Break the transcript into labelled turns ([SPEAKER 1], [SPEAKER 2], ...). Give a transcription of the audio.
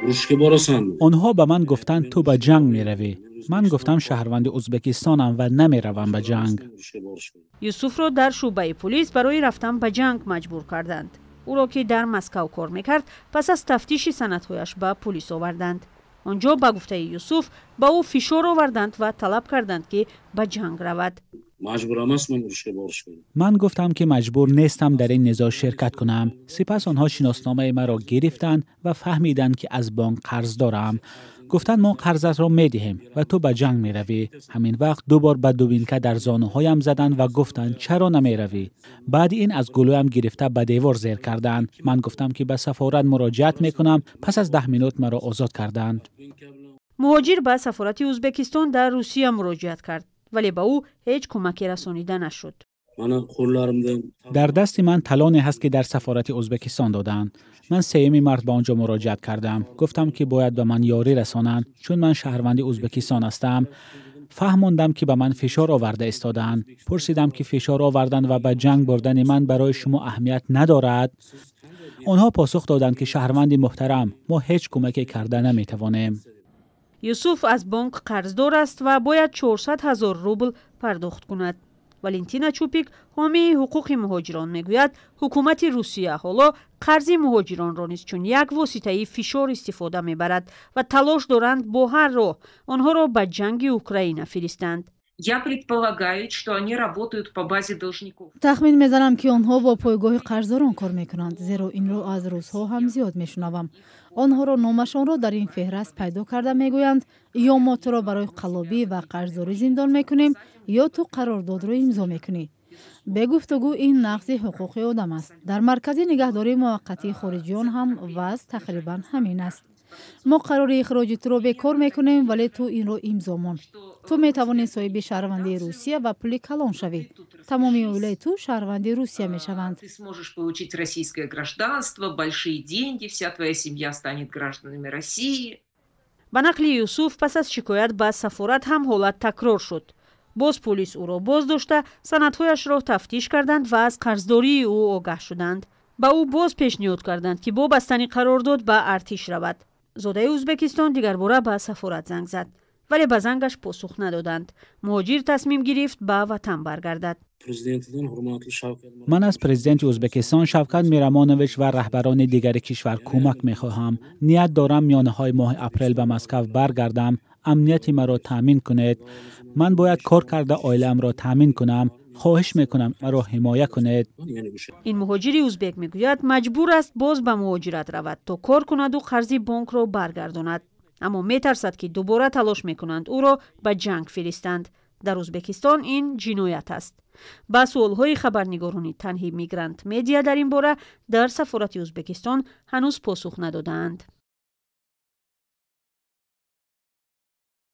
[SPEAKER 1] Urushga borasan.
[SPEAKER 2] Онҳо ба ман гуфтанд: «Ту ба ҷанг меравӣ». Ман гуфтам, шаҳрванди Ӯзбекистонам ва намеравам ба ҷанг.
[SPEAKER 1] Urushga borishga.
[SPEAKER 3] Юсуфро дар шӯъбаи полис барои рафтан ба ҷанг маҷбур карданд. Ӯро, ки дар Москав кор мекард, пас аз тафтиши санадҳояш ба полис оварданд. Он ҷо, ба гуфтаи Юсуф, ба ӯ фишор оварданд ва талаб карданд, ки ба ҷанг равад.
[SPEAKER 1] Majbur emasman urushga borishga.
[SPEAKER 2] Ман гуфтам, ки маҷбур нестам дар ин низоъ ширкат кунам. Сипас онҳо шиносномаи маро гирифтанд ва фаҳмиданд, ки аз бонк қарз дорам. Гуфтанд: «Мо қарзатро медиҳем ва ту ба ҷанг меравӣ». Ҳамин вақт ду бор ба дубинка дар зонуҳоям заданд ва гуфтанд: «Чаро намеравӣ?» Баъди ин аз гулӯям гирифта, ба девор зер карданд. Ман гуфтам, ки ба сафорат муроҷиат мекунам. Пас аз 10 минут маро озод карданд.
[SPEAKER 3] Муҳоҷир ба сафорати Ӯзбекистон дар Русия муроҷиат кард, вале ба ӯ ҳеҷ кӯмаке расонида нашуд.
[SPEAKER 1] Mana qo'llarimda
[SPEAKER 2] Дар дасти ман талоне ҳаст, ки дар сафорати Ӯзбекистон доданд. Ман 3 март ба он ҷо муроҷиат кардам. Гуфтам, ки бояд ба ман ёрӣ расонанд, чун ман шаҳрванди Ӯзбекистон ҳастам. Фаҳмондам, ки ба ман фишор оварда истодаанд. Пурсидам, ки фишор овардан ва ба ҷанг бурдани ман барои шумо аҳамият надорад? Онҳо посух доданд, ки шаҳрванди муҳтарам, мо ҳеҷ кӯмаке карда наметавонем.
[SPEAKER 3] Юсуф аз бонк қарздор аст ва бояд 400 ҳазор рубл пардохт кунад. Валентина Чупик, ҳомии ҳуқуқи муҳоҷирон, мегӯяд, ҳукумати Русия ҳоло қарзи муҳоҷиронро низ чун як воситаи фишор истифода мебарад ва талош доранд бо ҳар роҳ онҳоро ба ҷанги Украина фиристанд.
[SPEAKER 4] Я предполагаю, что они работают по базе должников.
[SPEAKER 5] Тахмин мезанам, ки онҳо бо пойгоҳи қарздорон кор мекунанд, зеро инро аз русҳо ҳам зиёд мешунавам. Онҳоро номашонро дар ин феҳраст пайдо карда, мегӯянд: ё мо туро барои қаллобӣ ва қарздорӣ зиндон мекунем, ё ту қарордодро имзо мекунӣ. Бегуфтугӯ, ин нақзи ҳуқуқи одам аст. Дар маркази нигаҳдории муваққатии хориҷиён ҳам вазъ тақрибан ҳамин аст: мо қарори ихроҷи туро бекор мекунем, вале ту инро имзо мон. Ту метавонӣ соҳиби шаҳрвандии Русия ва пули калон шавӣ. Тамоми оилаи ту шаҳрванди Русия мешаванд.
[SPEAKER 4] Ты сможешь получить российское гражданство, большие деньги, вся твоя семья станет гражданами России.
[SPEAKER 3] Ба нақли Юсуф, пас аз шикоят ба сафорат ҳам ҳолат такрор шуд. Боз полис ӯро боздошта, санадҳояшро тафтиш карданд ва аз қарздории ӯ огаҳ шуданд. Ба ӯ боз пешниҳод карданд, ки бо бастани қарордод ба артиш равад. Зодаи Ӯзбекистон дигарбора ба сафорат занг зад, вале ба зангаш посух надоданд. Муҳоҷир тасмим гирифт ба ватан баргардад.
[SPEAKER 1] Prezidentidan, hurmatli Shavkat
[SPEAKER 2] Ман аз президенти Ӯзбекистон Шавкат Мирамонович ва раҳбарони дигари кишвар кӯмак мехоҳам. Ният дорам миёнаҳои моҳи апрел ба Москав баргардам. Амнияти маро таъмин кунед. Ман бояд кор карда, оилаамро таъмин кунам. Хоҳиш мекунам, маро ҳимоя кунед.
[SPEAKER 1] Ya'ni o'sha
[SPEAKER 3] Ин муҳоҷири узбек мегӯяд, маҷбур аст боз ба муҳоҷират равад, то кор кунаду қарзи бонкро баргардонад, аммо метарсад, ки дубора талош мекунанд ӯро ба ҷанг фиристанд. Дар Ӯзбекистон ин ҷиноят аст. Ба суолҳои хабарнигорони Танҳи Мигрант Медиа дар ин бора дар сафорати Ӯзбекистон ҳанӯз посух надодаанд.